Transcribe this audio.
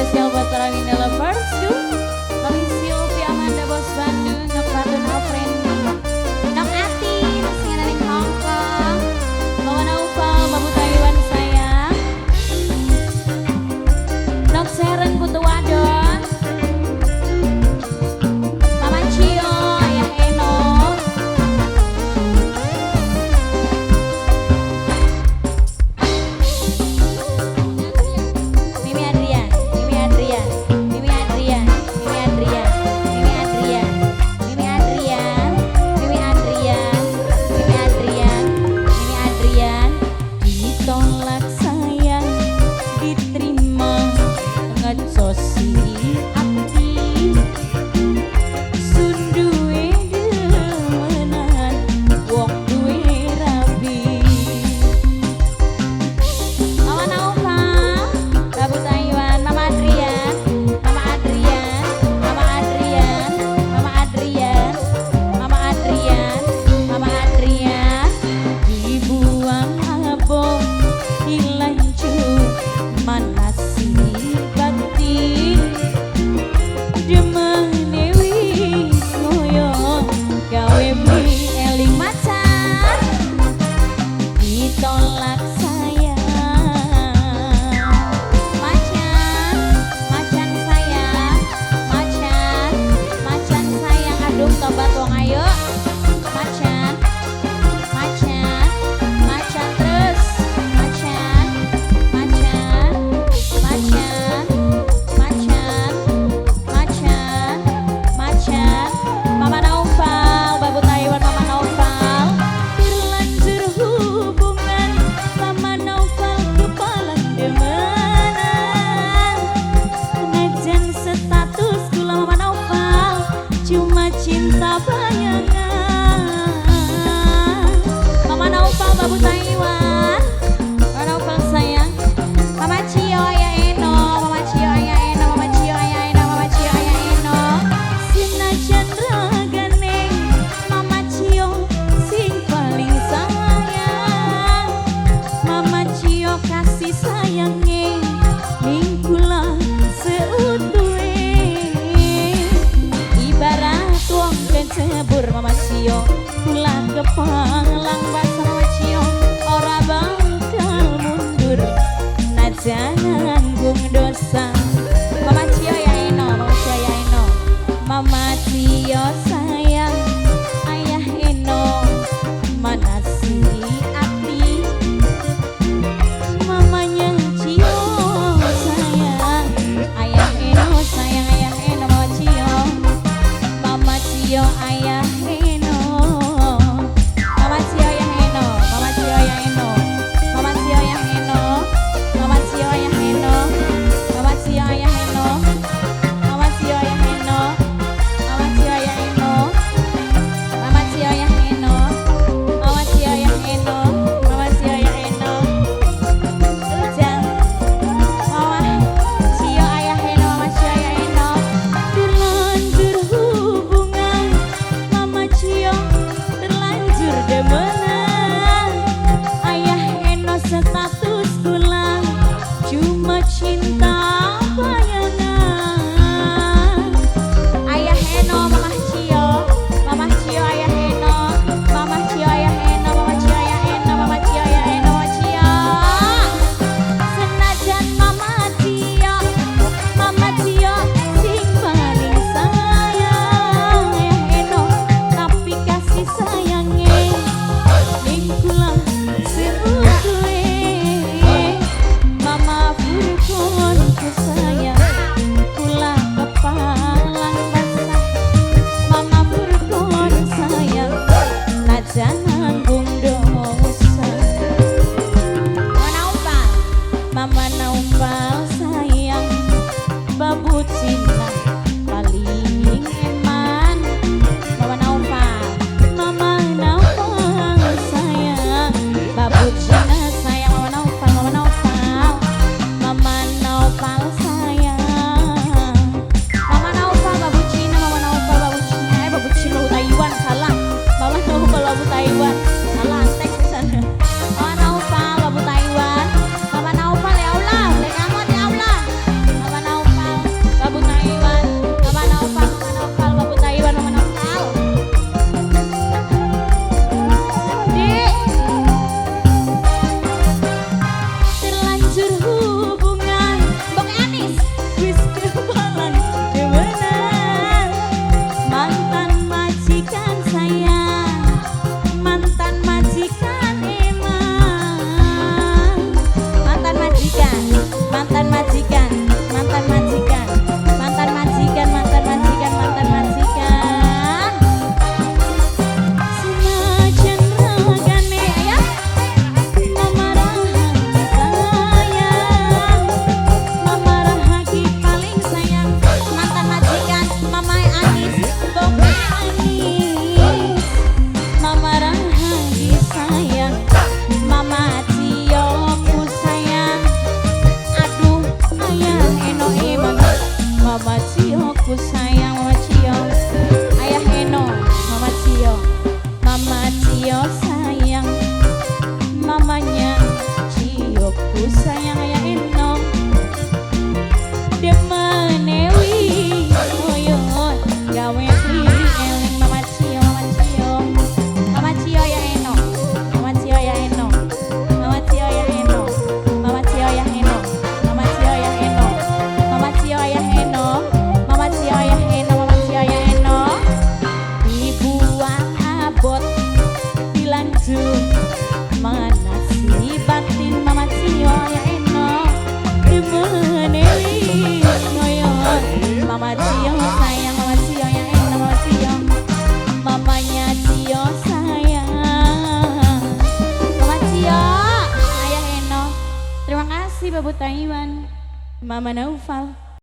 Spesial buat para Winda Lovers. Mami Silvi Amanda Bos Bandung, Nok Ratun Alfrendi, Nok Ati, sing ada di Hong Kong, Mama Naufal, Babu Taiwan sayang, Nok Seren Putu Wadon, Mama Cio, Ayah Eno, Mimi Adrian, Mimi Adrian, Mimi Adrian, Mimi Adrian, Mimi Adrian, Mimi Adrian, Mimi Adrian, Mimi Adrian, Mimi Adrian, ditolak sayang, diterima ngecosi ati, sunduwe demenan wong duwe rabi. Mama Naufal, Babu Taiwan, Mama Adrian, Mama Adrian, Mama Adrian, Mama Adrian, Mama Adrian, Mama Adrian, dibuang abong hilang cuman hasil batin, demene wis ngoyo gawe beli eling macan, ditolak sayang, macan, macan sayang, macan, macan sayang, aduh tobat wong ayo, macan, macan, macan terus, macan, macan, macan, macan, macan, macan, Mama Naufal, Babu Taiwan, Mama Naufal, terlanjur hubungan, Mama Naufal kepalang demenan, najan status kula Mama Naufal cuma cinta bayangan. Mama Naufal, Babu Taiwan, Mama Naufal sayang, Mama Cio Ayah Eno, Mama Cio Ayah Eno, Mama Cio Ayah Eno, Mama Cio Ayah Eno, senajan ragane Mama Cio sing paling sayang, Mama Cio kasih sayange ning kula seutuhe, ibarat wong kecebur Mama Cio kula kepalang basah Mama Cio ora bakal mundur najan nanggung dosa. Mama Cio ya Eno, Mama Cio ya Eno, Mama Cio sayang, Ayah Eno mana si ati, mamanya Cio sayang, Ayah Eno sayang, Ayah Eno, Mama Cio, Mama Cio Ayah Eno, Mama Cio Ayah Eno, Mama Cio Ayah Eno, Mama Cio Ayah Eno, Mama Cio Ayah Eno, Mama Cio Ayah Eno, Mama Cio Ayah Eno, Mama Cio Ayah Eno, Mama Cio Ayah Eno, Mama Cio Ayah Eno, Mama Cio Ayah Eno, Ujang, Mama Cio Ayah Eno, Mama Cio Ayah Eno, terlanjur hubungan, Mama Cio terlanjur demenan, Ayah Eno status kula cuma cinta bayangan. Ayah Eno, Mama Cio, Mama Cio Ayah Eno, Mama Cio Ayah Eno, Mama Cio Ayah Eno, Mama Cio Ayah Eno, Mama Cio. Senajan Mama Cio, Mama Cio sing paling sayang Ayah Eno, tapi kasih sayange ning kula seutuhe. Mama Furqon sayang, kula kepalang basah. Mama Furqon sayang, najan nanggung dosa. Mama Naufal, Mama Naufal sayang, Babu Cina paling eman. Mama Naufal, Mama Naufal sayang, Babu Cina sayang, Mama Naufal, Mama Naufal, Mama Naufal sayang, Mama Naufal, Babu Cina, Mama Naufal, Babu Cina, eh Babu Cina, Babu Taiwan salah, Mama Naufal, Babu Taiwan salah, tek di sana. Mama Naufal, Babu Taiwan, Mama Naufal ya Allah. Masih Babu Taiwan, Mama Naufal.